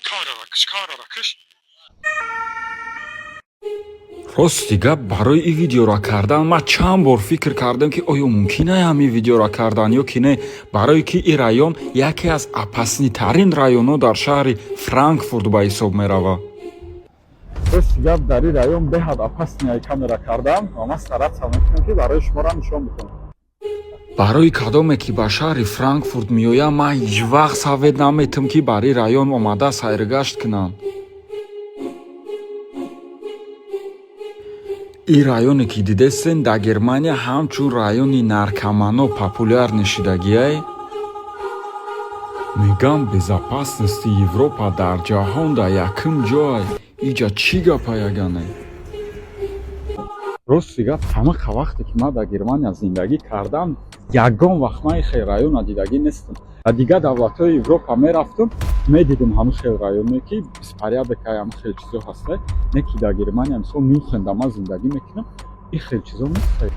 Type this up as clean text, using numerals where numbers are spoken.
Камерара киш, камерара киш. Рости гап, барои ин видеоро кардан ман чанд бор фикр кардам, ки оё мумкин ай ҳамин видеоро кардан ё ки не, барое ки ин район яке аз опасный тарин районҳо дар шаҳри Франкфурт ба ҳисоб меравад. Рости гап, дар ин район беҳад опасный ай камера кардан ва ман стараться мекунам, ки барои шуморо нишон бикунам. Барои кадоме ки ба шаҳри Франкфурт меояд, ман ҳеҷ вақт совет наметам, ки бар ин район омада сайргашт кунанд. Ин районе ки дидестен, дар Германия ҳамчун райони наркомано популярный шидагиай. Мегӯям, безопасности Европа дар ҷаҳон дар якум ҷой, иҷа чӣ гапа ягане? Рости гап, ҳамақа вақте ки ман дар Германия зиндагӣ кардам, ягон вақт ман ин хел района дидагӣ нестам. Дар дигар давлатҳои Европа мерафтам, медидим ҳамин хел районе, ки беспорядок ай, ҳамин хел чизо ҳастай. Не ки дар Германия, мисол, Мюнхенда ман зиндагӣ мекунам, ин хел чизо нест.